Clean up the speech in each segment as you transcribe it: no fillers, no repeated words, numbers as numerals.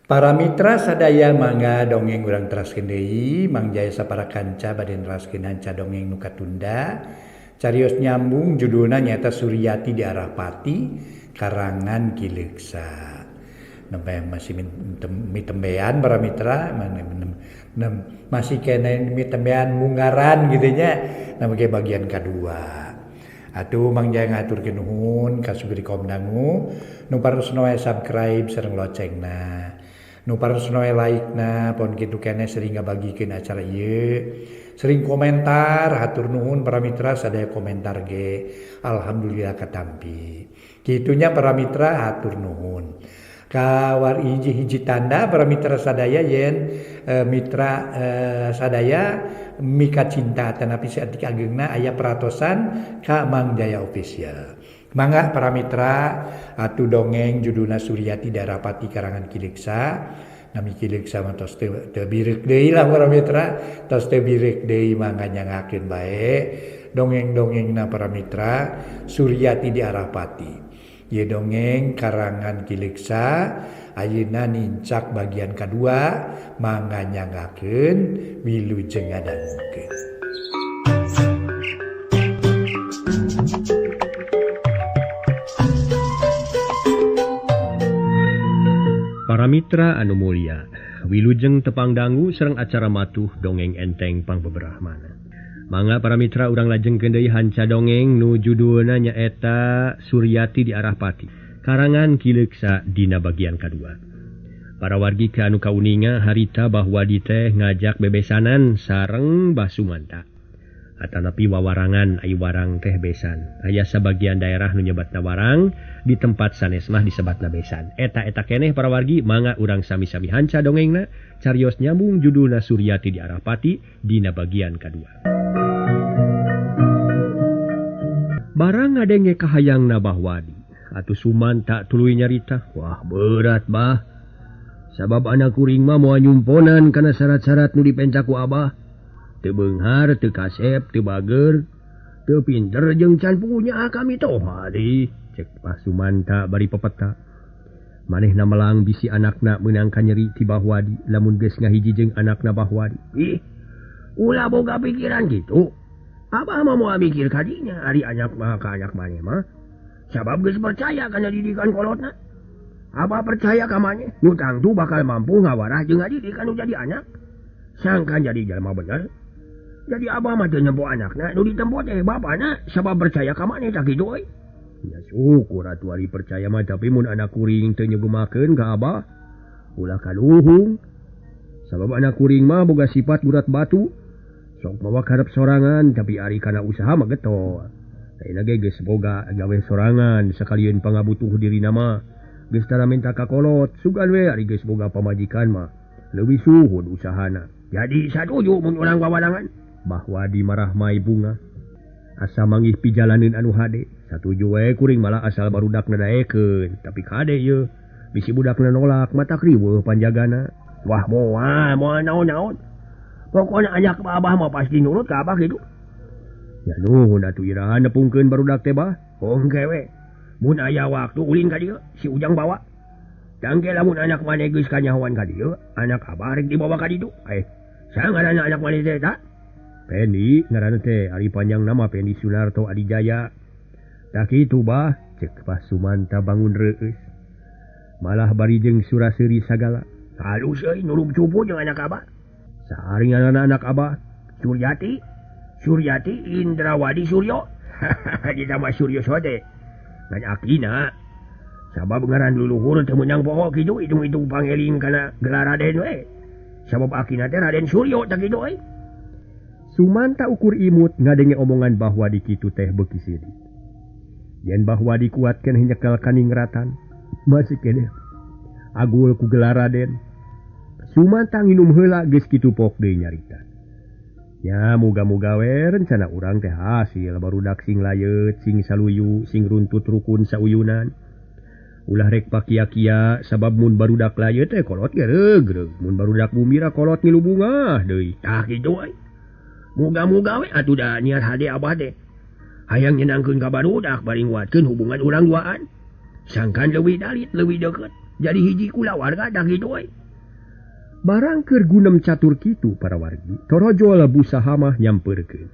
Para mitra sadaya mangga dongeng urang teraskeun deui, Mang Jaya sapara kanca bade neraskeun hanca dongeng nu katunda. Carios nyambung judulna nyaeta Suryati di Arah Pati karangan Ki Leuksa. Nembe masih mitembean para mitra, masih keneh mitembean munggaran gitu nya, namanya bagian kedua. Atuh Mang Jaya ngaturkeun nuhun ka Sugri Komdangu nu parosna wae subscribe sareng locengna. Nu parosna wae like-na, pon kitu keneh sering ngabagikeun acara ieu. Sering komentar, hatur nuhun para mitra sadaya komentar ge. Alhamdulillah katampi. Kitunya para mitra hatur nuhun. Kawar hiji-hiji tanda para mitra sadaya yen mitra sadaya mika cinta tanapi saeutik ageungna aya peratosan ka Mang Jaya Official. Mangga para mitra atuh dongeng judulna Suryati Darapati karangan Ki Leuksa. Nami Ki Leuksa mah tos teu bireuk deui lah para mitra, tos teu bireuk deui mangga nyangakeun bae dongeng-dongengna para mitra Suryati di Arapati. Ieu dongeng karangan Ki Leuksa ayeuna nincak bagian kadua mangga nyangakeun wilujeng ngadangukeun. Para mitra anu mulia, wilujeng tepang dangu sareng acara matuh dongeng enteng pangbeberahmana. Mangga para mitra urang lajengkeun deui hanca dongeng nu judulna nyaeta Suryati di Arah Pati karangan Ki Leuksa dina bagian kadua. Para wargi ka anu kauninga harita bahwa di teh ngajak bebesanan sareng Bah Sumanta. Atanapi wawarangan ai warang teh besan. Aya sabagian daerah nu nyebatna warang, di tempat sanes mah disebatna besan. Eta-eta keneh para wargi mangga urang sami-sami hanca dongengna carios nyambung judulna Suryati di Arah Pati dina bagian kadua. Barang ngadenge kahayangna Bah Wadi atuh Sumanta tuluy nyarita, wah berat bah. Sabab anak kuring mah moal nyumponan kana syarat-syarat nu dipenca ku abah. Teu beunghar, teu kasep, teu bager, teu pinter jeung can punya kami toha deui. Cek Bah Sumanta bari pepeta. Manehna melang bisi anakna meunang kanyeri ti Bah Wadi lamun geus ngahiji jeung anakna Bah Wadi. Ih, ulah boga pikiran kitu. Abah mah moal mikir ka dinya, ari anak mah ka anak maneh mah. Sabab geus percaya kana didikan kolotna. Abah percaya ka maneh, nu tangtu bakal mampu ngawarah jeung ngadidik anu jadi anak. Sangkan jadi jalma bener. Jadi abah mah teu nempo anakna, nu ditempo teh bapana sabab percaya ka maneh tah kitu euy. Ya syukur atuh ari percaya mah, tapi mun anak kuring teu nyegemakeun ka abah, ulah kaluhung. Sabab anak kuring mah boga sifat gurat batu. Sok mawa karep sorangan, tapi ari kana usaha mah getol. Ayeuna ge geus boga gawe sorangan sakalieun pangabutuh dirina mah. Geus tara minta ka kolot, sugan we ari geus boga pamajikan mah leuwih suhun usahana. Jadi satuju mun urang wawarangan. Bah Wadi marah mai bunga. Asa manggih pijalaneun anu hade. Satuju we kuring malah asal barudakna daekeun, tapi kade ieu bisi budakna nolak mata kriweuh panjagana. Wah moal moal naon-naon. Pokoknya anak abah mah pasti nurut ka abah kitu. Ya nuhun atuh iraha nepungkeun barudak teh bah. Hongke we. Mun aya waktu ulin ka dieu si Ujang bawa. Tangke lamun anak maneh geus kanyahoan ka dieu, anak abah rek dibawa ka ditu. Sangaranna anak maneh teh ta? Pendi ngaranna teh ari panjang nama Pendi Sunarto Adijaya. Tah kitu bah, cek Bah Sumanta bangun reueus. Malah bari jeung suraseuri sagala. Halus euy nurub cupu jeung anak abah. Saring ngaranna anak abah Suryati, Suryati Indrawadi Suryo. Ditambah Suryo sote. Ngan akina sabab ngaran luluhur teu meunang poho kitu hitung-hitung pangeling kana gelar Raden we. Sabab akina teh Raden Suryo tah kitu euy. Sumanta ukur imut ngadenge omongan Bah Wadi kitu teh beuki sidik. Yen Bah Wadi kuatkeun nyekel kaningratan masih keneh agul ku gelar Raden. Sumanta nginum heula geus kitu pok deui nyarita. Ya muga-muga we rencana urang teh hasil barudak sing layeut, sing saluyu, sing runtut rukun sauyunan. Ulah rek pakia-kia sabab mun barudak layeut teh kolot ge regreg, mun barudak bumira kolot ngilu bungah deui. Tah kitu we. Muga-muga we atuh da niat hade abah teh. Hayang nyenangkeun ka barudak bari nguatkeun hubungan urang duaan. Sangkan leuwih dalit, leuwih deukeut. Jadi hiji kulawarga tah kitu we. Barang keur gunem catur kitu para wargi, torojol busahamah nyampeurkeun.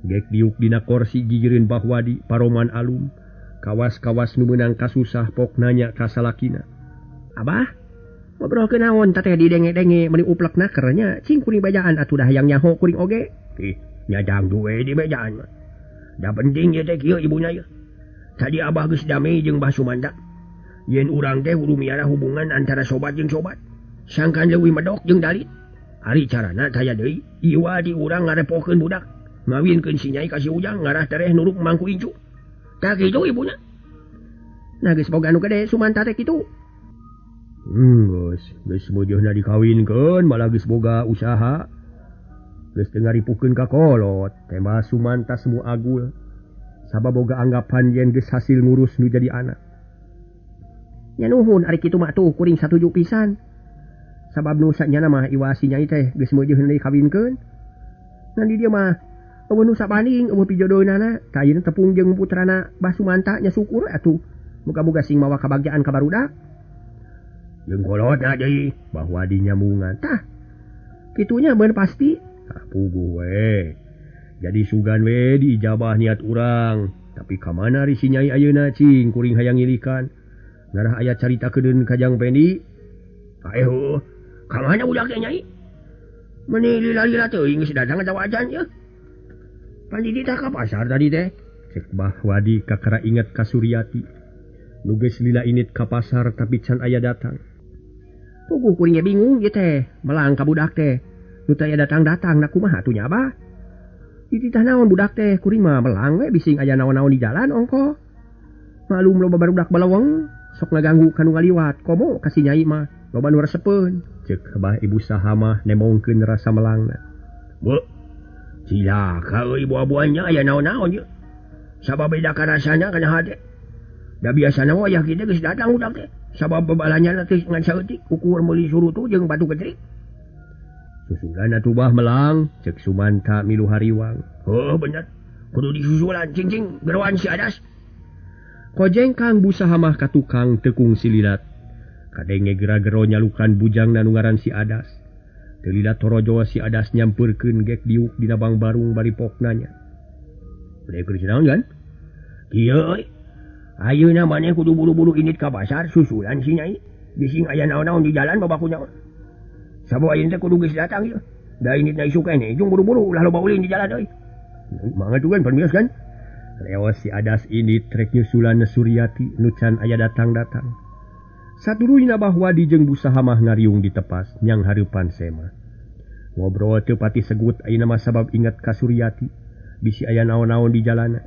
Gek diuk dina korsi gigireun Bahwadi paroman alum, kawas-kawas nu meunang kasusah pok nanya ka salakina. Abah, ngobrolkeun naon teh didenge-denge meuni uplek naker nya, cing kuring bejaan atuh dah hayang nyaho kuring oge. Ih, nyajang duwe di bejaan mah. Da penting ieu teh kieu ibuna ieu. Tadi abah geus damai jeung Bah Sumanta. Yen urang teh kudu miara hubungan antara sobat jeung sobat. Sangkan leuwih medok jeung dalit. Ari carana taya deui, iwa di urang ngarepokeun budak. Ngawinkeun si Nyai ka si Ujang ngarah tereh nuruk mangku incu. Tah kitu ibuna. Nah geus boga anu gede Sumanta teh kitu. Geus mujeuhna dikawinkeun malah geus boga usaha. Geus teu ngaripukeun ka kolot, tembah Sumanta semu agul. Sabab boga anggapan yen geus hasil ngurus nu jadi anak. Nya nuhun ari kitu mah tuh kuring satuju pisan. Sabab nu sanyana mah iwa si Nyai teh geus meujeun dikawinkeun. Ngan di dieu mah eueuh nu sabanding eueuh pijodoeunana, tah ayeuna tepung jeung putrana Bah Sumanta nya syukur atuh. Muga-muga sing mawa kabagjaan ka barudak. Jeung kolotna deui Bahwadi nyambungan. Tah kitunya beun pasti. Tah puguh we. Jadi sugan we diijabah niat urang. Tapi ka mana ari si Nyai ayeuna cing kuring hayang ngilikan. Ngarah aya carita kedeun ka Jang Pendi. Ayo, ka mana budak teh Nyai? Meuni lila-lila teuing geus datang atawa acan yeuh. Pan di ka pasar tadi teh. Cek Bahwadi kakara inget ka Suryati. Nu geus lila init ka pasar tapi can aya datang. Puguh kuring ge bingung ieu teh, melang ka budak teh. Nu teu aya datang-datang na kumaha atuh nya Abah? Dititah naon budak teh, kuring mah melang we bising aya naon-naon di jalan ongko. Maklum loba barudak balaweng, sok ngaganggu ka nu ngaliwat, komo ka si Nyai mah loba nu resepeun. Cek Bah Ibu Sahamah nemongkeun rasa melangna. Bu, cilaka euy buah-buahnya aya naon-naon ieu. Sabab beda karasana kana hate. Da biasana wayah kieu geus datang budak teh. Sabab bebalanyana teh ngan saeutik ukur meuli surutu jeung batu ketrik. Susulan atuh Bah melang, cek Sumanta milu hariwang. Heuh bener, kudu disusulan cing-cing geroan si Adas. Kojeng Kang Busahamah ka tukang tekung sililat. Kadenge gera-gero nyalukan bujangna nu ngaran si Adas. Teu lila torojo si Adas nyampeurkeun gek diuk dina bangbarung bari pok nanya. Bade keur naon kan? Kieu euy. Ayeuna maneh kudu buru-buru indit ka pasar susulan si Nyai. Bising aya naon-naon di jalan babaku nyawa. Sabab ayeuna teh kudu geus datang ieu. Da inditna isuk keneh jeung buru-buru ulah loba ulin di jalan euy. Mangga tuh kan permios kan? Lewas si Adas ini trek nyusulan Suryati nu can aya datang-datang. Saturuyna Bahwadi jeung Busahamah ngariung di tepas nyang hareupan sema. Ngobrol teu pati segut ayeuna mah sabab inget ka Suryati bisi aya naon-naon di jalana.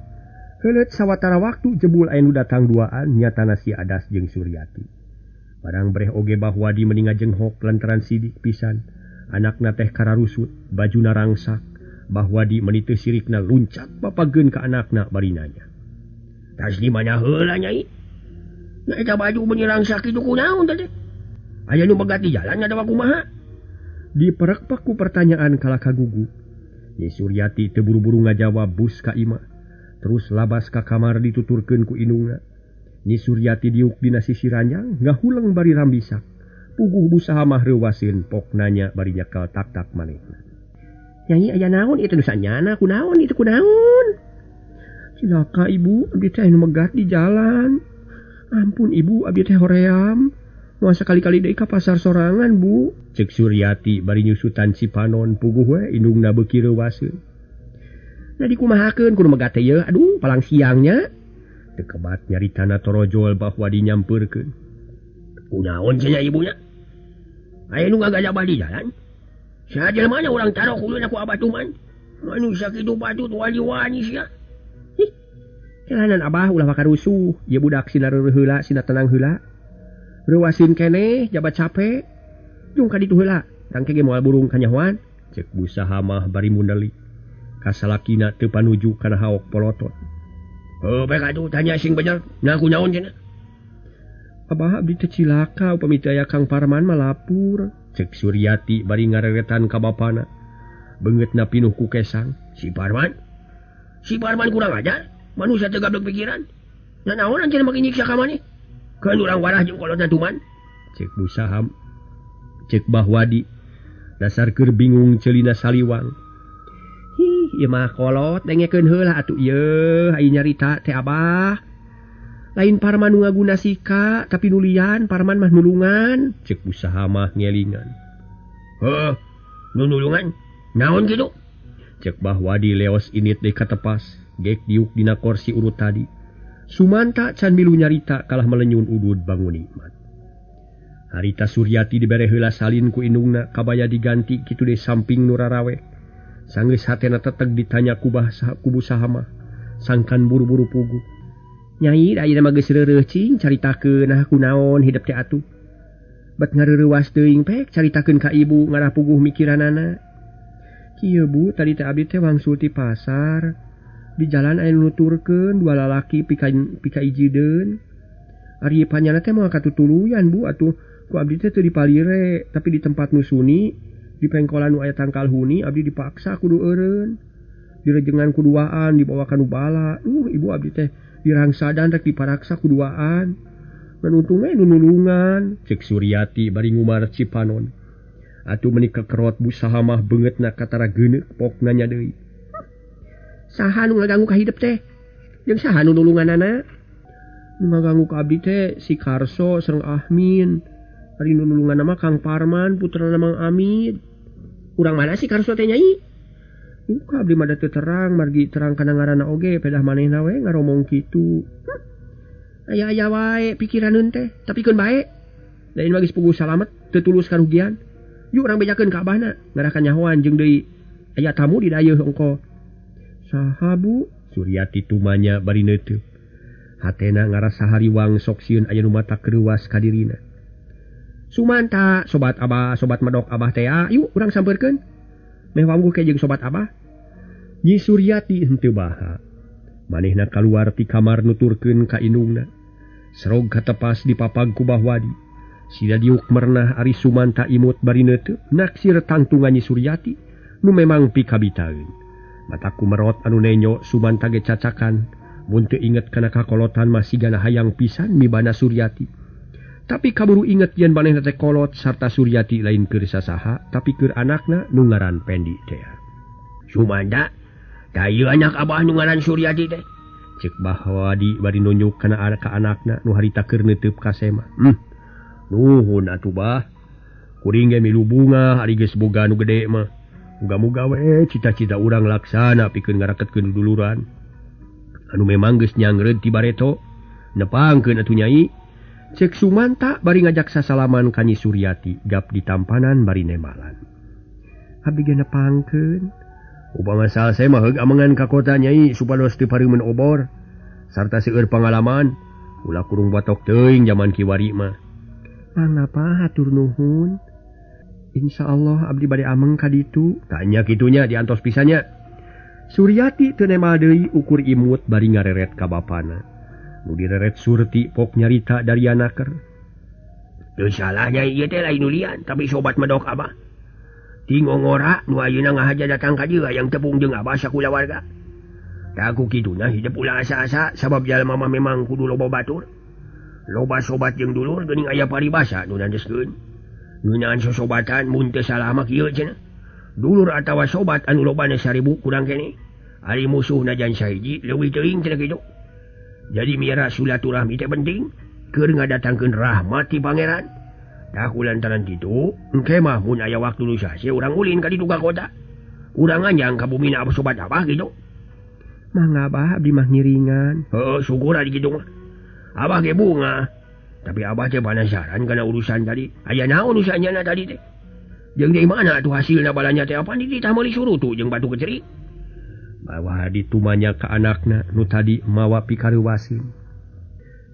Heuleut sawatara waktu jebul aya nu datang duaan nyatana si Adas jeung Suryati. Barang breh oge Bahwadi meni ngajenghok lantaran sidik pisan. Anakna teh kararusut, bajuna rangsak. Bahwadi meni teu sirikna luncat bapageun ka anakna bari nanya. Tas di mana heula Nyai? Nya eta baju meuni rangsak kitu kunaon teh? Aya nu megat di jalan atawa kumaha? Diperekpak ku pertanyaan kalah kagugu. Nyi Suryati teu buru-buru ngajawab bus ka imah. Terus labas ka kamar dituturkeun ku indungna. Nyi Suryati diuk dina sisi ranjang ngahuleng bari rambisak. Puguh Busahamah reuwaseun pok nanya bari nyekel tak-tak manehna. Nyai aya naon ieu teh nu sanyana kunaon ieu teh kunaon? Cilaka ibu, abdi teh nu megat di jalan. Ampun ibu, abdi teh hoream. Moal sakali-kali deui ka pasar sorangan, Bu. Cek Suryati bari nyusutan cipanon puguh we indungna beuki reuwaseun. Nah dikumahakeun kudu megat teh yeuh, aduh palang siangnya. Teu kebat nyaritana torojol Bahwadi nyampeurkeun. Kunaon cenah ibunya? Aya nu ngagajabah di jalan. Saha jelema nya urang taruh huluna ku Abah Tuman. Manusia kitu patut wali-wani sia. Hih. Jalanan Abah ulah waka rusuh, ieu budak sina reureuh heula, sina tenang heula. Reuwasin keneh jabat capek. Jung ka ditu heula, tangke ge moal burung kanyahoan. Cek Busahamah bari mundeli. Kasalakina teu panuju kana haok polotot. Heuh bae atuh tanya sing bener, nah kunaon cenah. Abah abdi teh cilaka upami teu aya Kang Parman mah lapur. Cek Suryati bari ngareretan ka bapana. Beungeutna pinuh ku kesang. Si Parman? Si Parman kurang ajar, manusia teu gablek pikiran. Nah naon anjeun make nyiksa ka maneh? Keun urang warah jeung kolotna Tuman. Cek Busaham. Cek Bah Wadi dasar keur bingung ceulina Saliwang. Hi, ieu mah kolot dengekeun heula atuh ieu ai nyarita teh Abah. Lain Parman nu ngaguna sika tapi nulian Parman mah nulungan. Cek usaha mah ngelingan. Heuh, nu nulungan naon kitu? Cek Bah Wadi leos init deui katepas, gek diuk dina korsi urut tadi. Sumanta can milu nyarita kalah melenyun udud bangun nikmat. Harita Suryati dibere heula salin ku indungna kabaya diganti kitu deui samping nu rarawe. Sanggeus hatena teteg ditanya ku kubu saha mah, sangkan buru-buru puguh. Nyai da ayeuna mah geus reureuh cing caritakeun nah kunaon hidep teh atuh. Bet ngareurewas teuing pek caritakeun ka ibu ngarah puguh mikiranana. Kieu Bu, tadi teh abdi teh wangsul ti pasar. Di jalan aya nu nuturkeun dua lalaki pika ijideun. Ari panyana teh moal katutuluyan Bu atuh ku abdi teh teu dipalire, tapi di tempat nu suni, di pengkolan nu aya tangkal huni abdi dipaksa kudu eureun. Direjengan kuduaan dibawa ka nu bala. Ibu abdi teh dirangsadan rek diparaksa kuduaan. Ngan untung we nu nulungan. Cek Suryati bari ngumar cipanon. Atuh meuni kekerot Bu saha mah beungeutna katara geuneuk pok nanya deui. Saha nu ngaganggu ka hidep teh? Jeung saha nu nulunganana? Nu ngaganggu ka abdi teh si Karso sareng Ahmin. Ari nu nulunganna mah Kang Parman putrana Mang Amid. Urang mana si Karso teh nyai? Ka abdi mah da teu terang margi terang kana ngaranna oge pedah manehna we ngaromong kitu. Aya-aya wae pikiraneun teh, tapi keun bae. Lain mah geus puguh salamet teu tulus karugian. Yuk urang bejakeun ka abahna, ngarah kanyahoan jeung deui aya tamu di dayeuh ongko. Saha Bu? Suryati tumanya bari neuteup. Hatena ngarasa hariwang sok sieun aya nu mata kreuwas ka dirina. Sumanta, sobat abah, sobat medok abah teh, yuk urang sampeurkeun. Meh wawuh ke jeung sobat abah. Nyi Suryati henteu baha. Manehna kaluar ti kamar nuturkeun ka indungna. Serog katepas dipapag ku Bah Wadi. Sida diuk merenah ari Sumanta imut bari neuteup naksir tangtungan Nyi Suryati nu memang pikabitaeun. Mataku merot anu nenyo Sumanta ge cacakan mun teu inget kana kakolotan mah sigana hayang pisan mibana Suryati. Tapi kaburu inget yen manehna teh kolot sarta Suryati lain keur sasaha tapi keur anakna nu ngaran Pendi teh. Sumanta, da ieu anak abah nu ngaran Suryati teh. Cek Bah Wadi bari nunjuk kana ka anakna nu harita keur neuteub ka sema. Nuhun atuh Bah. Kuring ge milu bunga ari geus boga nu gede mah. Muga-muga we cita-cita urang laksana pikeun ngaraketkeun duluran. Anu memang geus nyangreud ti bareto, nepangkeun atuh nyai. Cek Sumanta bari ngajak sasalaman ka Nyi Suryati gap ditampanan bari nemalan. Abdi ge nepangkeun. Upama salse mah heug amengan ka kota nyai supados teu pareumeun obor sarta seueur pangalaman, ulah kurung batok teuing jaman kiwari mah. Mangapa hatur nuhun. Insyaallah abdi bade ameng ka ditu. Tanya kitunya diantos pisannya. Suryati teu nemal deui ukur imut bari ngareret ka bapana. Nu direret Surti pok nyarita dari anaker. Teu salahnya ieu teh lain nulian tapi sobat medok abah. Ti ngongora nu ayeuna ngahaja datang ka dieu hayang tepung jeung abah sakulawarga. Tah ku kituna hidup ulah asa-asa sabab jalma mah memang kudu loba batur. Loba sobat jeung dulur geuning aya paribasa nu nandeskeun. Ngeunaan sosobatan mun teu salah mah kieu cenah. Dulur atawa sobat anu lobana 1000 kurang keneh. Ari musuh najan sahiji leuwih teuing cenah kitu. Jadi miara silaturahmi teh penting keur ngadatangkeun rahmat ti pangeran. Tah kulantaran kitu, engke mah mun aya waktu nu sasih urang ulin ka ditu ka kota. Urang nganjang ka bumina sobat abah kitu. Mangga abah abdi mah ngiringan. Heuh, syukur ari kitu mah. Abah ge bunga. Tapi abah teh penasaran kana urusan tadi. Aya naon urusanna tadi teh? Jeung di mana atuh hasilna balanja teh apa dititah meuli surutu jeung batu kecerik. Bawa ditumanya ka anakna nu tadi mawa pikareuwasin.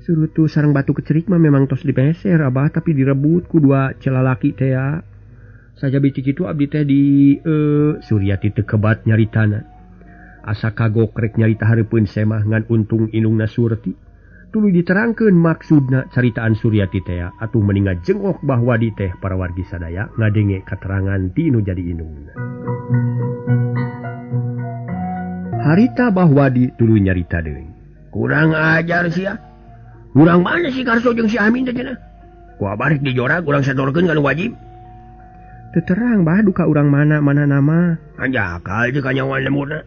Surutu sareng batu kecerik mah memang tos dipeser abah tapi direbut ku dua celalaki teh ya. Saja biti kitu abdi teh di Suryati teu kebat nyaritana. Asa kagok rek nyarita hareupeun semah ngan untung indungna Surti. Tuluy diterangkeun maksudna caritaan Suryati teh atuh mending ngajengok bahwa di teh para wargi sadaya ngadenge katerangan ti nu jadi indungna. Harita Bahwadi tuluy nyarita deui. Kurang ajar sia. Urang mana si Karso jeung si Amin teh cenah? Ku abarek dijorag urang satorkeun ka nu wajib. Teu terang bah duka urang mana mana nama. Anjakal teu kanyawan lemurna.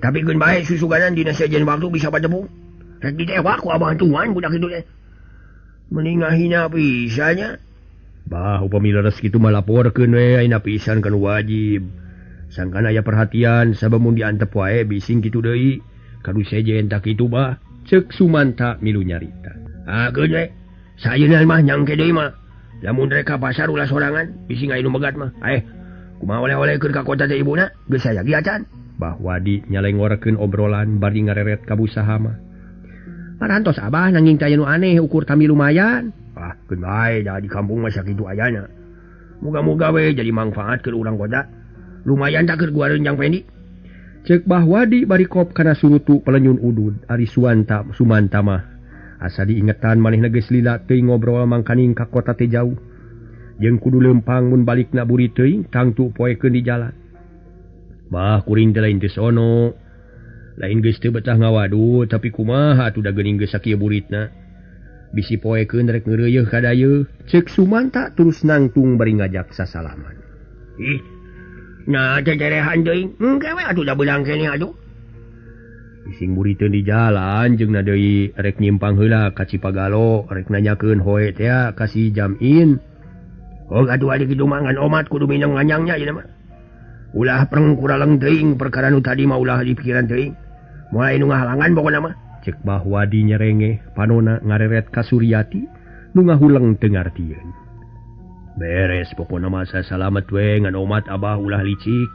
Tapi keun bae susuganan dina sejen waktu bisa patepung. Rek ditewak ku abah tuan budak kitu teh. Mending ngahina pisan nya. Bah upami leres kitu mah laporkeun we ayeuna pisan kan wajib. Sangkan aya perhatian sabab mun diantep wae bising kitu deui. Kadu sejen tak kitu bah. Cek Sumanta milu nyarita. Ah keun we. Sayeuna mah nyangke deui mah. Lamun rek ka pasar ulah sorangan, bisi aya nu megat mah. Kumaha oleh-oleh keur ka kota teh ibuna, geus aya ge acan. Bahwadi nyalengorkeun obrolan bari ngareret ka busaha mah. Parantos abah nanging teh aya nu aneh ukur kami lumayan. Ah, keun bae da di kampung mah sakitu ayana. Muga-muga we jadi manfaat keur urang kota. Lumayan tak keur guareun Jang Pendi. Cek Bahwadi bari kop kana surutu pelenyun udud ari Suanta Sumanta mah. Asa diingetan manehna geus lila teuing ngobrol mangkaning ka kota teh jauh. Jeung kudu leumpang mun balikna buri teuing tangtu poekeun di jalan. Bah kuring teh lain teu sono. Lain geus teu betah ngawadu tapi kumaha atuh da geuning geus sakieu buritna. Bisi poekeun rek ngeureuyeuh ka dayeuh. Ceuk Sumanta terus nangtung bari ngajak sasalaman. Ih. Nah teterehan teuing. Engke we atuh da beunang keneh atuh. Bising buriteun di jalan jeung na deui rek nyimpang heula ka Cipagalo rek nanyakeun hoe teh ka si Jamin. Oh atuh ari kitu mah ngan omat kudu minang nganyangnya ieu mah. Ulah preng kuraleng teuing perkara nu tadi mah ulah dipikiran teuing. Moal nu ngahalangan pokona mah. Cek Bahwadi nyerengeh panona ngareret ka Suryati nu ngahuleng teu ngartieun. Beres pokona mah sasalamet we ngan omat abah ulah licik.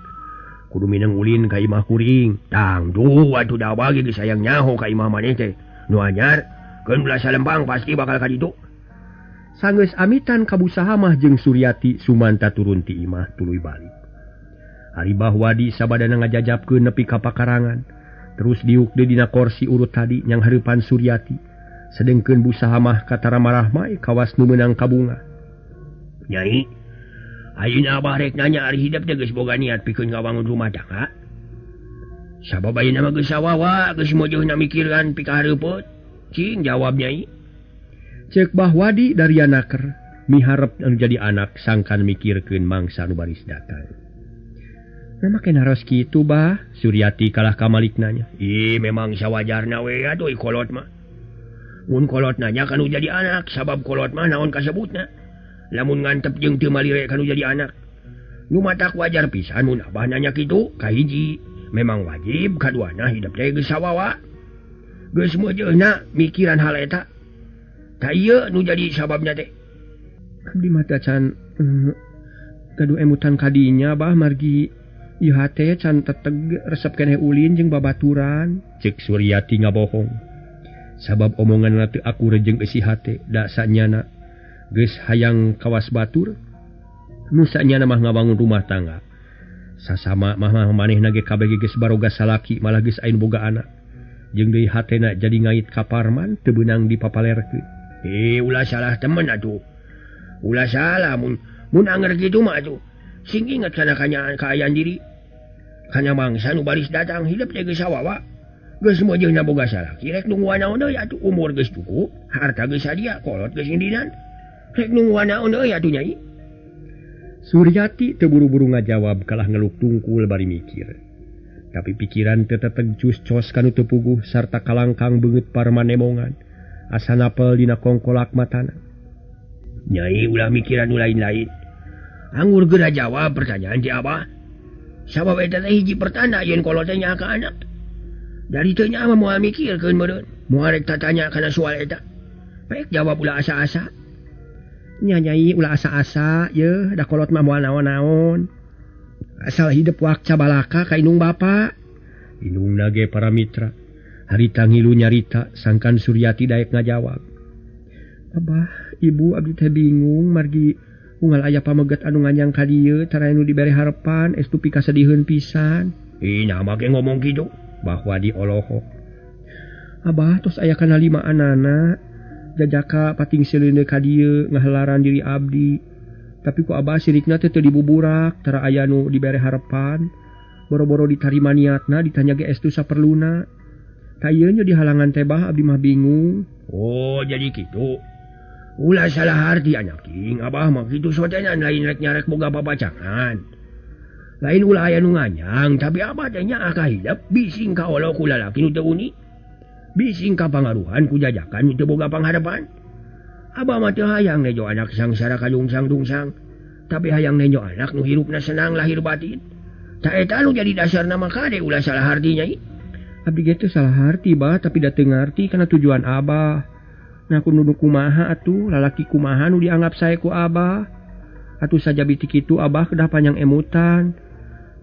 Kudu minang ulin ka imah kuring. Tangdu atuh da abah ge sayang nyaho ka imah maneh teh. Nu anyar keun ulah salempang pasti bakal ka ditu. Sanggeus amitan ka busaha mah jeung Suryati Sumanta turun ti imah tuluy balik. Ari Bahwadi sabadana ngajajapkeun nepi ka pakarangan. Terus diuk deui dina korsi urut tadi nyang hareupan Suryati. Sedengkeun busaha mah katara marahmai kawas nu meunang kabunga. Nyai, ayeuna abah rek nanya ari hidep teh geus boga niat pikeun ngawangun rumah tangga. Sabab ayeuna mah geus sawawa, geus mojohna mikiran pikahareupeut. Cing jawab nyai. Cek Bahwadi dari anaker miharep anu jadi anak sangkan mikirkeun mangsa nu baris datang. Nah make naros kitu bah, Suryati kalah ka malikna nya. Ih memang sawajarna we atuh kolot mah. Mun kolot nanya kanu jadi anak, sabab kolot mah naon kasebutna. Lamun ngantep jeung teu malire kanu jadi anak. Nu matak wajar pisan mun abah nanya kitu, kahiji memang wajib, kaduana hidup teh geus sawawa. Geus meujeuna mikiran hal eta. Tah ieu nu jadi sababna teh. Abdi mah teh can gaduh emutan kadinya bah margi ieu hate can teteg resep keneh ulin jeung babaturan. Cek Suryati ngabohong. Sabab omonganna teu akur jeung eusi hate da sanyana geus hayang kawas batur nu sanyana mah ngabangun rumah tangga. Sasama mah manehna ge kabeh geus baroga salaki malah geus aya nu boga anak. Jeung deui hatena jadi ngait ka Parman teu beunang dipapalerkeun. Ulah salah temen atuh. Ulah salah mun anger kitu mah atuh. Sing inget kana kaayaan diri. Kana mangsa nu baris datang hidup teh geus sawawa. Geus mojeuna boga salaki rek nungguan naon deui atuh, umur geus cukup, harta geus sadia, kolot geus indinan. Rek nungguan naon deui atuh nyai. Suryati teu buru-buru ngajawab kalah ngeluk tungkul bari mikir. Tapi pikiran teu teteg cus-cos kanu teu puguh sarta kalangkang beungeut Parman emongan. Asa napel dina kongkolak matana. Nyai ulah mikiran nu lain-lain. Anggur geura jawab pertanyaan ti abah. Sabab eta teh hiji pertanda yen kolot teh nyaah ka anak. Dari teu nyaah mah moal mikirkeun meureun. Moal rek tatanya kana soal eta. Baik jawab ulah asa-asa. Nya nyai ulah asa-asa yeuh da kolot mah moal naon-naon. Asal hidep wakca balaka ka indung bapa. Indungna ge para mitra. Harita ngilu nyarita sangkan Suryati daek ngajawab. Abah, ibu abdi teh bingung margi unggal aya pameget anu nganyang ka dieu tara nu dibere harepan estu pikasediheun pisan. Ih, nah make ngomong kitu bahwa di olohok. Abah tos aya kana lima anana jajaka pating seleuneu ka dieu ngahelaran diri abdi. Tapi ku abah sirikna teh teu dibuburak tara aya nu dibere harepan. Boro-boro ditarima niatna ditanya ge estu saperluna. Tah ieu nya di halangan teh bah abdi mah bingung. Oh, jadi kitu. Ulah salah arti anak king abah mah kitu sotenan lain rek nyarek boga papacangan. Lain ulah aya nu nganyang tapi abah teh nyaah ka hidep bising ka olo ku lalaki nu teu uni. Bising ka pangaruhan ku jajakan nu teu boga pangharepan. Abah mah teu hayang nejo anak sangsara kadungsang-dungsang. Tapi hayang nejo anak nu hirupna senang lahir batin. Ta eta nu jadi dasarna mah kade ulah salah arti nyai. Abdi ge teu salah arti bah tapi da teu ngarti kana tujuan abah. Nah ku nu kumaha atuh lalaki kumaha nu dianggap sae ku abah. Atuh saja biti kitu abah kedah panjang emutan.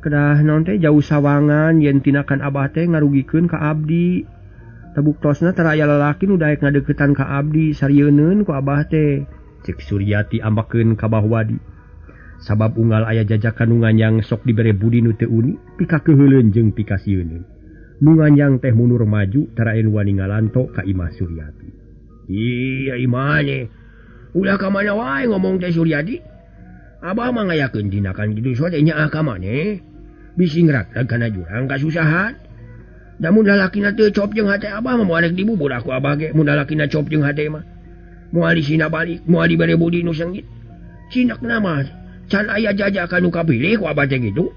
Kedah naon teh jauh sawangan yen tinakan abah teh ngarugikeun ka abdi. Tabuktosna tara aya lalaki nu daek ngadeukeutan ka abdi sarieun ku abah teh. Cek Suryati ambakeun ka Bahwadi. Sabab unggal aya jajakan nu nganyang sok dibere budi nu teu uni pikakeuheuleun jeung pikasieuneun. Nu nganyang teh mundur maju tara aya nu wani ngalanto ka imah Suryati. Iya imane. Ulah ka mana wae ngomong teh Suryadi. Abah mah ngayakeun tinakan kitu sote nyaah ka maneh. Bisi ngragrag kana jurang kasusahan. Da mun lalakina teu cop jeung hate abah mah moal rek dibubur aku abah ge mun lalakina cop jeung hate mah. Moal disina balik, moal dibere budi nu seungit. Cinakna mah can aya jajakan nu kapilih ku abah teh kitu.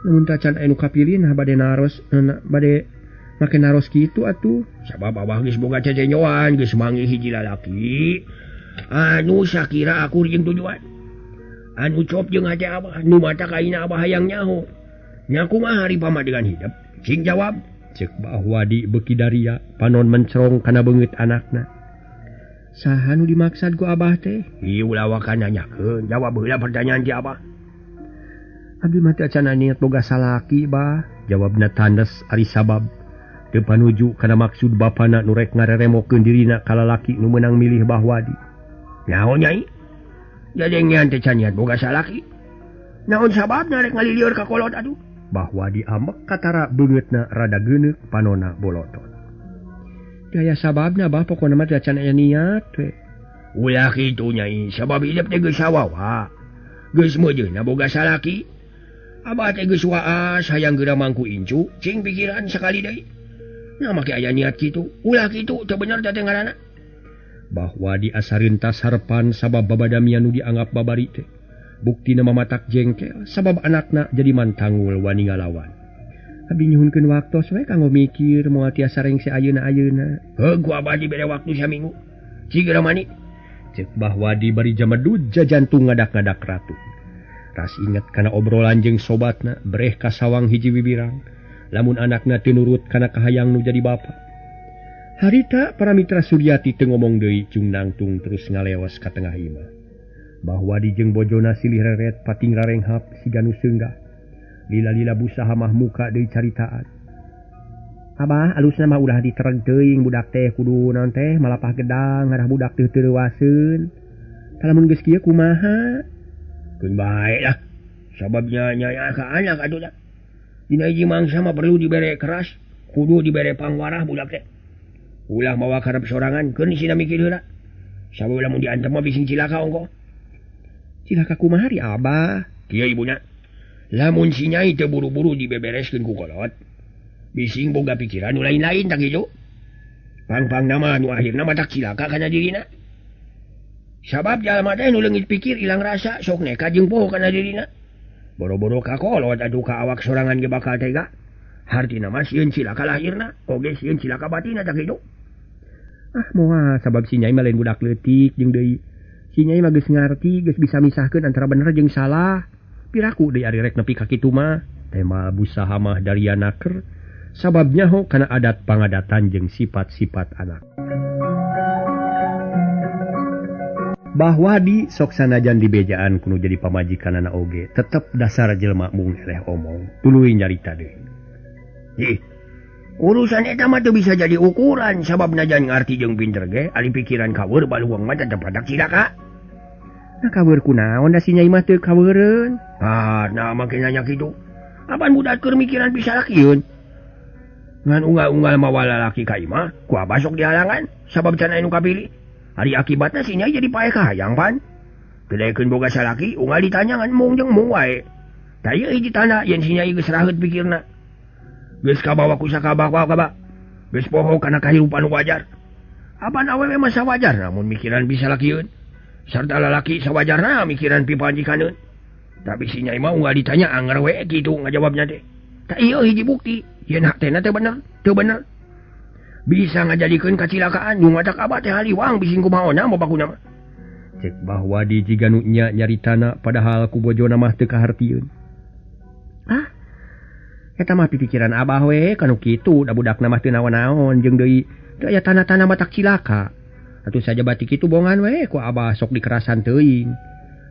Lamun tah can aya nu kapilih nah bade naros bade make naros kitu atuh. Sabab abah geus boga cecenyoan, geus manggih hiji lalaki anu sakira akur jeung tujuan. Anu cop jeung hate abah, nu mata kaina abah hayang nyaho. Nya kumaha ari pamadegan hidep? Cing jawab. Cek Bahwadi beuki daria, panon mencerong kana beungeut anakna. Saha nu dimaksad ku abah teh? Ieu ulah waka nanyakeun, jawab heula pertanyaan ti abah. Abdi mah teu acan niat boga salaki, bah. Jawabna tandes ari sabab. Teu panuju kana maksud bapana nu rek ngareremokeun dirina ka lalaki nu meunang milih Bahwadi. Naon nyai? Jadengean teh can niat boga salaki. Naon sababna rek ngalilieur ka kolot atuh? Bahwadi ambek katara beungeutna rada geuneuk panona bolotot. Gaya sababna bah pokona mah teu acan aya niat we. Ulah kitu nyai, sabab hidup teh geus sawawa. Geus meujeunna boga salaki. Abah teh geus waas hayang geura mangku incu, cing pikiran sakali deui. Nah make aya niat kitu, ulah kitu teu bener teh ngaranna. Bahwa di asarintas harepan sabab babadamian nu dianggap babari teh. Buktina mamatak jengkel sabab anakna jadi mantangul wani ngalawan. Abdi nyuhunkeun waktos we kanggo mikir moal tiasa rengse ayeuna-ayeuna. Heuh ku abah dibere waktu saminggu. Cik mani. Cek Bahwadi bari jamedud jajantung ngadak-ngadak ratu. Ras inget kana obrolan jeung sobatna breh ka sawang hiji bibirang. Lamun anakna teu nurut kana kahayang nu jadi bapa. Harita para mitra Suryati teu ngomong deui cung nangtung terus ngalewas ka tengah imah. Bahwadi jeung bojona silih reret pating rarenghap siga nu seunggah. Lila-lila busaha mah muka deui caritaan. Abah alusna mah ulah ditereg teuing budak teh kudu naon teh malapah gedang ngarah budak teh teu reuaseun. Tah lamun geus kieu kumaha? Keun bae lah. Sababnya nya ka anak atuh dah. Dina hiji mangsa mah perlu dibere keras, kudu dibere pangwarah budak teh. Ulah mawa karep sorangan, keun sina mikir heula. Sabab lamun diantem mah bising cilaka ongkoh. Cilaka kumaha ri abah? Kieu ibunya. Lamun si nyai teu buru-buru dibebereskeun ku kolot, bising boga pikiran nu lain-lain tak kitu. Pang-pang nama nu akhirna mah tak cilaka kana dirina. Sabab jalma teh nu leungit pikir ilang rasa sok nekat jeung poho kana dirina. Boro-boro ka kolot atuh ka awak sorangan ge bakal tega. Hartina mah sieun cilaka lahirna, oge sieun cilaka batinna tak kitu. Ah moal sabab si nyai mah lain budak leutik jeung deui. Si nyai mah geus ngarti, geus bisa misahkeun antara bener jeung salah. Piraku deui ari rek nepi ka kitu mah. Tema busaha mah daria naker. Sabab nyaho kana adat pangadatan jeung sifat-sifat anak. Bahwadi sok sanajan dibejaan kudu jadi pamajikanana oge, tetep dasar jelema mung eleh omong. Tuluy nyarita deui. Ih, urusan eta mah teu bisa jadi ukuran sabab najan ngarti jeung pinter ge, ari pikiran kaweur baluang mah tetep padak cilaka. Nah kaweur kunaon da si nyai mah teu kaweureun? Ah, nah make nanya kitu. Apan budak keur mikiran pisalakieun? Ngan unggal-unggal mawa lalaki ka imah, ku abah sok dihalangan sabab can aya nu kapilih. Ari akibatna si nyai jadi paeh kahayang pan. Teu daekeun boga salaki, unggal ditanya ngan mung jeung mung wae. Tah ieu hiji tanda yen si nyai geus raheut pikirna. Geus kabawa ku sakabah-kabah. Geus poho kana kahirupan wajar. Apan awewe mah sawajarna mun mikiran bisa lakieun. Sarta lalaki sawajarna mikiran pipajikaneun. Tapi si Nyai mah unggal ditanya anger we kitu ngajawabna teh. Tah ieu hiji bukti yen hatena teh bener, teu bener. Bisa ngajadikeun kacilakaan nu matak abah teh haliwang bising kumaha mah bakuna mah. Cek bahwa di jiga nu nya nyaritana padahal ku bojona mah teu kahartieun. Ah. Eta mah pipikiran abah we kanu kitu da budakna mah teu naon-naon jeung deui teu aya tanda-tanda matak cilaka. Atuh saja batik kitu bongan we ku abah sok dikerasan teuing.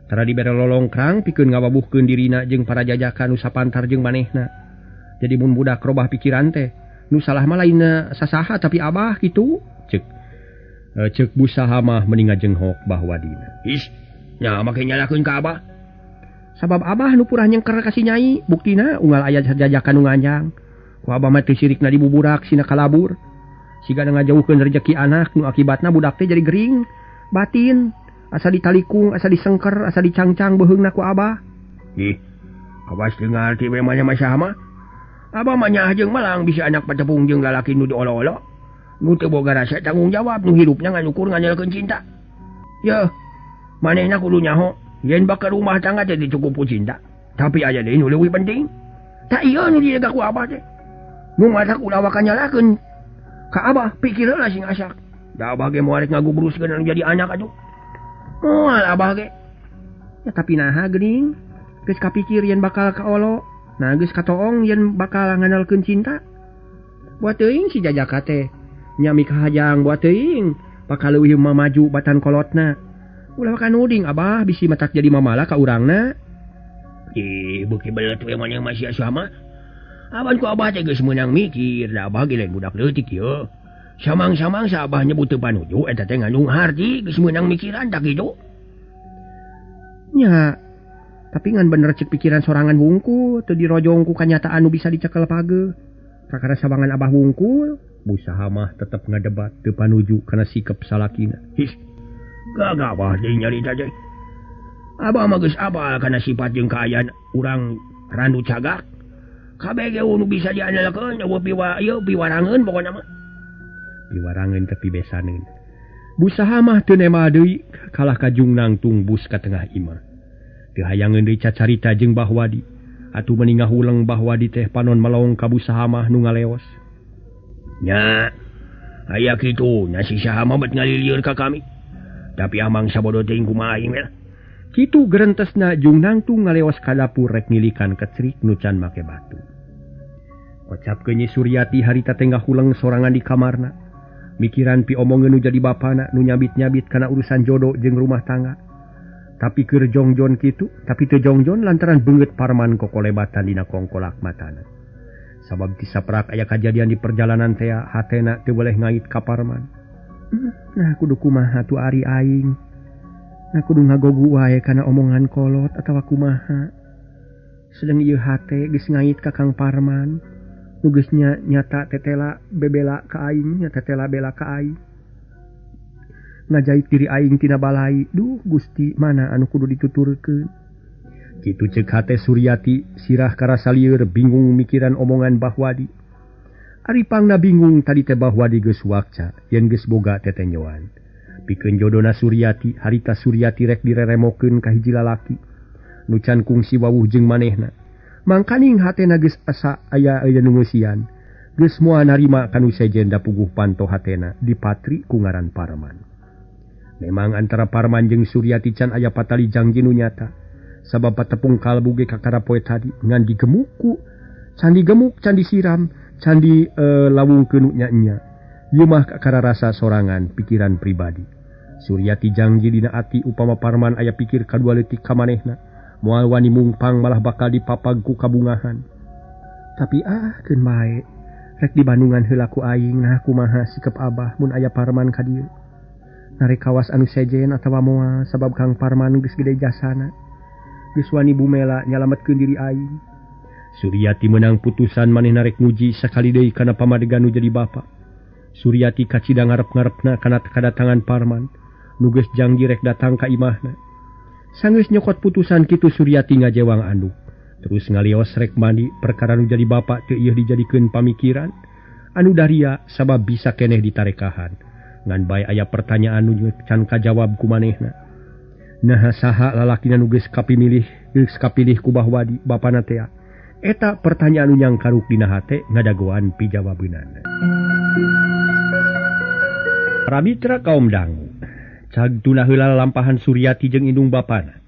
Tara dibere lolongkrang pikeun ngawabuhkeun dirina jeung para jajakan nu sapantar jeung manehna. Jadi mun budak robah pikiran teh nu salah mah lainna sasaha tapi abah kitu. Cek cek busaha mah meni ngajenghok Bahwadina. Ih, nya make nyalahkeun ka abah. Sabab abah nu purah nyengker ka si Nyai, buktina unggal aya jajakan nu nganjang. Ku abah mah teu sirikna dibuburak sina kalabur. Siga ngajauhkeun rejeki anak nu akibatna budak teh jadi gering, batin, asa ditalikung, asa disengker, asa dicangcang beuheungna ku abah. Ih, awas teu ngarti we mah saha mah. Abah mah nyaah jeung malang bisa anak patepung jeung lalaki nu diolo-olo. Nu teu boga rasa tanggung jawab nu hirupna nganukur nganyelkeun cinta. Yeuh, manehna kudu nyaho yen bakal rumah tangga teh dicukup ku cinta. Tapi aya deui nu leuwih penting. Tah ieu nu dilega ku abah teh. Nu matak ulah waka nyalahkeun ka abah pikir heula sing asak. Da abah ge moal rek ngagubruskeun anu jadi anak atuh. Moal abah ge. Ya tapi naha geuning geus kapikir yen bakal kaolo. Nah geus katoong yen bakal ngandalkeun cinta. Buat teuing si jajaka teh nyami kahajang buat teuing bakal leuwih mamaju batan kolotna. Ulah ka nuding abah bisi matak jadi mamala ka urangna. Ih, beuki belet we maneh masih sama. Aban ku abah teh geus meunang mikir, da abah ge lain budak leutik ieu. Samang-samang sa abah nyebut teu panuju eta teh ngandung harti geus meunang mikiran tak kitu. Nya, tapi ngan bener cek pikiran sorangan wungkul teu dirojong ku kanyataan nu bisa dicekel page. Kakara sabangan abah wungkul, busaha mah tetep ngadebat teu panuju kana sikep salakina. His, gagah abah deui nyarita teh. Abah mah geus apal kana sifat jeung kaayaan urang randu cagak. Kabeh ge nu bisa diandalkeun eueuh piwa ieu piwarangeun pokona mah. Piwarangeun teh pibesaneun. Busaha mah teu nema deui kalah ka jungnangtung bus ka tengah imah. Teu hayangeun deui cacarita jeung Bahwadi. Atuh meni ngahuleng Bahwadi teh panon melong ka busaha mah nu ngaleos. Nya, aya kitu nya si saha mah bet ngalilieur ka kami. Tapi amang sabodo teuing kumaha aing we lah. Kitu gerentesna jungnangtung ngaleos ka dapur rek ngilikan kecrik nu can make batu. Kocap ke Nyi Suryati harita teh ngahuleng sorangan di kamarna. Mikiran pi omongeun nu jadi bapana nu nyabit-nyabit kana urusan jodoh jeung rumah tangga. Tapi keur jongjon kitu, tapi teu jongjon lantaran beungeut Parman kokolebatan dina kongkolak matana. Sabab tisaprak aya kajadian di perjalanan tea hatena teu boleh ngait ka Parman. Nah kudu kumaha tu ari aing. Nah kudu ngagogu wae kana omongan kolot atawa kumaha. Sedeng ieu hate geus ngait ka Kang Parman. Nu geus nyata tetela bebela ka aing, nya tetela bela ka aing. Ngajait diri aing tina balai. Duh Gusti, mana anu kudu dituturkeun. Kitu ceuk hate Suryati, sirah karasa lieur bingung mikiran omongan Bahwadi. Ari pangna bingung tadi teh Bahwadi geus wakca yen geus boga tetenjoan. Pikeun jodona Suryati, harita Suryati rek direremokeun ka hiji lalaki nu can kungsi wawuh jeung manehna. Mangkaning hatena geus asa aya aya nu ngeusian. Geus moal narima kanu sejen da puguh panto hatena dipatri ku ngaran Parman. Memang antara Parman jeung Suryati can aya patali janji nu nyata. Sabab patepung kalbu ge kakara poe tadi ngan digemukku, can digemuk, can disiram, can di lawungkeun nu nya-nya. Ieu mah kakara rasa sorangan pikiran pribadi. Suryati janji dina ati upama Parman aya pikir kadua leutik ka manehna, moal wani mungpang malah bakal dipapag ku kabungahan. Tapi keun bae, rek di Bandungan heula ku aing, nah kumaha sikep abah mun aya Parman ka dieu. Narek kawas anu sejen atawa moal sabab Kang Parman geus gede jasana. Geus wani bumela nyalametkeun diri aing. Suryati menang putusan manehna rek nguji sakali deui kana pamadegan nu jadi bapa. Suryati kacida ngarep-ngarepna kana kadatangan Parman nu geus janji rek datang ka imahna. Sanggeus nyokot putusan kitu Suryati ngajewang anduk. Terus ngalios rek mandi perkara nu jadi bapa teu ieu dijadikeun pamikiran anu daria sabab bisa keneh ditarekahan. Ngan bae aya pertanyaan nu can kajawab ku manehna. Naha saha lalakina nu geus kapimilih geus kapilih ku Bah Wadi bapana teh. Eta pertanyaan nu nyangkaruk dina hate ngadagoan pijawabeunana. Para mitra kaum dangu, cag tuna heula lampahan Suryati jeung indung bapana.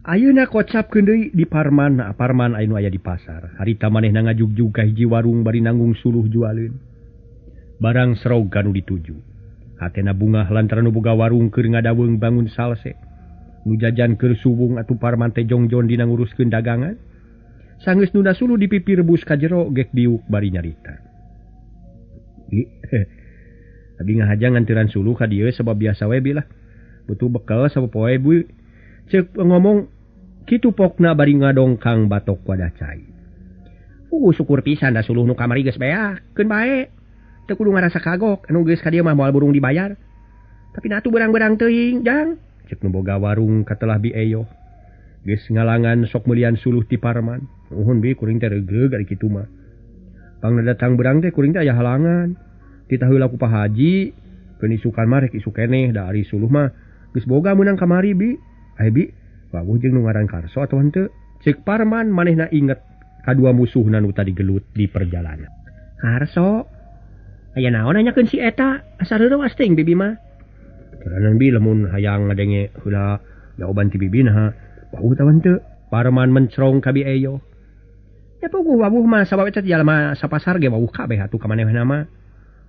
Ayeuna kocapkeun deui di Parman, Parman anu aya di pasar. Harita manehna ngajugjug ka hiji warung bari nanggung suluh jualeun. Barang serog kanu dituju. Hatena bungah lantaran nu boga warung keur ngadaweung bangun salse. Nu jajan keur suwung atuh Parman teh jongjon dina nguruskeun dagangan. Sanggeus nunda suluh di pipir bus ka jero gek diuk bari nyarita. Bi, abi ngahaja ngantiran suluh ka dieu sabab biasa we bi lah. Butuh bekal sapopoe bu. Ceuk ngomong kitu pokna bari ngadongkang batok wadah cai. Syukur pisan da suluh nu kamari geus beak, keun bae. Teu kudu ngarasa kagok, anu geus ka dieu mah moal burung dibayar. Tapi na atuh berang-berang teuing, Jang. Ceuk nu boga warung katelah Bi Eyoh. Geus ngalangan sok meulian suluh ti Parman. Nuhun bi kuring teh reugreug ari kitu mah. Pangna datang berang teh kuring teh aya halangan. Titah heula ku Pak Haji, keun isukan mah rek isuk keneh da ari suluh mah geus boga meunang kamari bi. Ai bi, wawuh jeung nu ngaran Karso atawa henteu? Ceuk Parman manehna inget kadua musuhna nu tadi gelut di perjalanan. Karso aya naon nanyakeun si eta? Asa reurewas teuing bibi mah. Keranan bi lamun hayang ngadenge heula jawaban ti bibi naha wawuh atawa henteu? Parman mencerong ka Bi Eyoh. Ya puguh wawuh mah sabab eta jalma sapasar ge wawuh kabeh atuh ka manehna mah.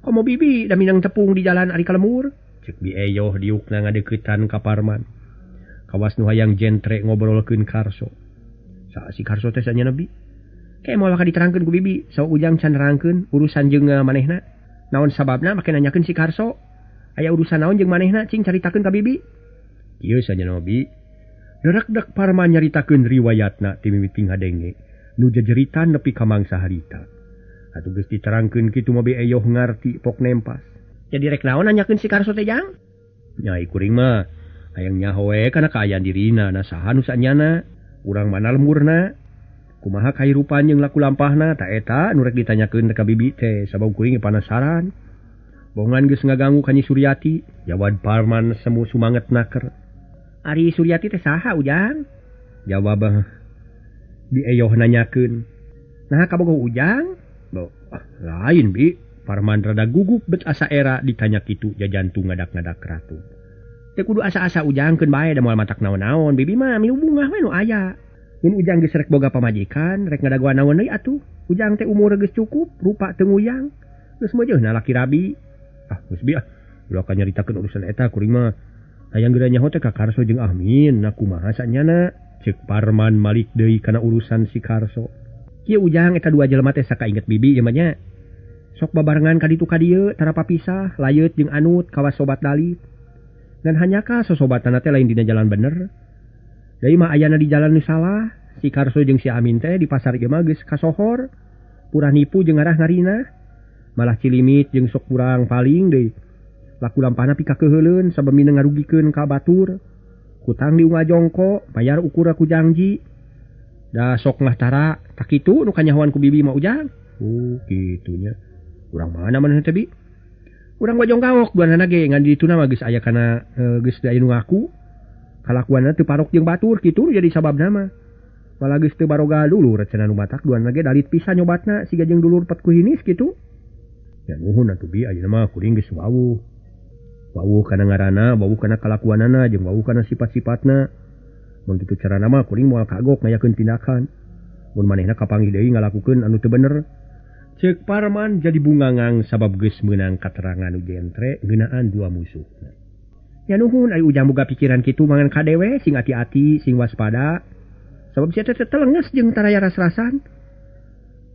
Komo bibi da minang tepung di jalan ari ka lemur. Ceuk Bi Eyoh diukna ngadeuketan ka Parman. Kawas nu hayang jentre ngobrolkeun Karso. Sa si Karso teh sanyana bi? Ke moal ka diterangkeun ku bibi, so Ujang can nerangkeun urusan jeung manehna. Naon sababna make nanyakeun si Karso? Aya urusan naon jeung manehna cing caritakeun ka bibi? Kieu sanyana bi. Derak-dek Parman nyaritakeun riwayatna ti mimiti ngadenge nu jejeritan nepi ka mangsa harita. Atuh geus diterangkeun kitu mah Bi Eyoh ngarti pok nempas. Jadi rek naon nanyakeun si Karso teh Jang? Nyai kuring mah hayang nyaho we kana kaayaan dirina, na saha nu sanyana, urang mana lemurna, kumaha kahirupan jeung laku lampahna, ta eta nu rek ditanyakeun ka bibi teh sabab kuring panasaran. Bongan geus ngaganggu ka Nyi Suryati, jawab Parman semu sumanget naker. Ari Suryati teh saha Ujang? Jawab Bi Eyoh nanyakeun. Nah kabogoh Ujang? Bo, lain bi. Parman rada gugup bet asa era ditanya kitu jajantung ngadak-ngadak ratu. Teu kudu asa-asa Ujang keun bae da moal matak naon-naon. Bibi mah milu bungah we nu aya. Mun Ujang geus rek boga pamajikan, rek ngadagoan naon deui atuh. Ujang teh umur geus cukup, rupa teu nguyang. Geus meujeuhna laki rabi. Ah, geus bi ah. Ulah ka nyaritakeun urusan eta kuring mah. Hayang geura nyaho teh ka Karso jeung Ahmin, na kumaha sanyana? Ceuk Parman malik deui kana urusan si Karso. Kieu Ujang eta dua jelema teh sakainget bibi ieu mah nya. Sok babarengan ka ditu ka dieu tara papisah, layeut jeung anut kawas sobat dalit. Dan hanyaka sosobatana teh lain dina jalan bener. Deui mah ayana di jalan nu salah, si Karso jeung si Amin teh di pasar ieu mah geus kasohor, purah nipu jeung ngarah ngarina. Malah cilimit jeung sok kurang paling deui. Laku lampahna pikakeuheuleun sabab mineng ngarugikeun ka batur. Kutang diunga jongko, bayar ukur ku jangji. Da sok ngah tara, tak kitu nu kanyahoan ku bibi mah Ujang. Oh, kitunya. Urang mana manehna teh bi? Urang bojong gaok duanana ge ngan dituna mah geus aya kana geus aya nu ngaku. Kalakuanna teu parok jeung batur kitu jadi sababna mah. Malah geus teu baroga dulur cenah nu matak duanana ge dalit pisan nyobatna siga jeung dulur pat ku hinis kitu. Ya nuhun atuh bi ayeuna mah kuring geus wawuh. Wawuh kana ngaranna, wawuh kana kalakuanana jeung wawuh kana sifat-sifatna. Mun kitu carana mah kuring moal kagok ngayakeun tindakan. Mun manehna kapanggih deui ngalakukeun anu teu bener. Ceuk Parman jadi bungangang sabab geus meunang katerangan nu jentre ngeunaan dua musuhna. Ya nuhun ari Ujang boga pikiran kitu mangan kadewe sing ati-ati, sing waspada. Sabab sia teh telenges jeung taraya ras-rasan.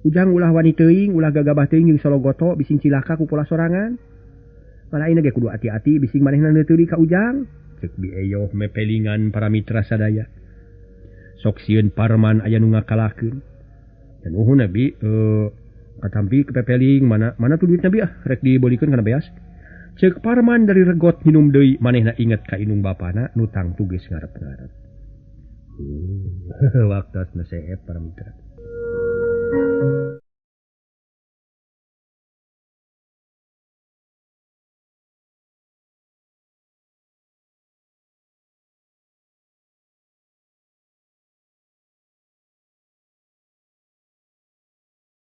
Ujang ulah wani teuing, ulah gagabah teuing jeung sologoto bising cilaka ku pola sorangan. Malah ayeuna ge kudu ati-ati bising manehna neuteuri ka Ujang. Ceuk Bi Eyoh mepelingan para mitra sadaya. Sok sieun Parman aya nu ngakalakeun. Ya nuhun bi katampi kepepeling mana mana tuh duitna bi ah rek dibeulikeun kana beas. Ceuk Parman dari regot minum deui manehna inget ka indung bapana nu tangtu geus ngarep-ngarep. Waktosna seep para mitra.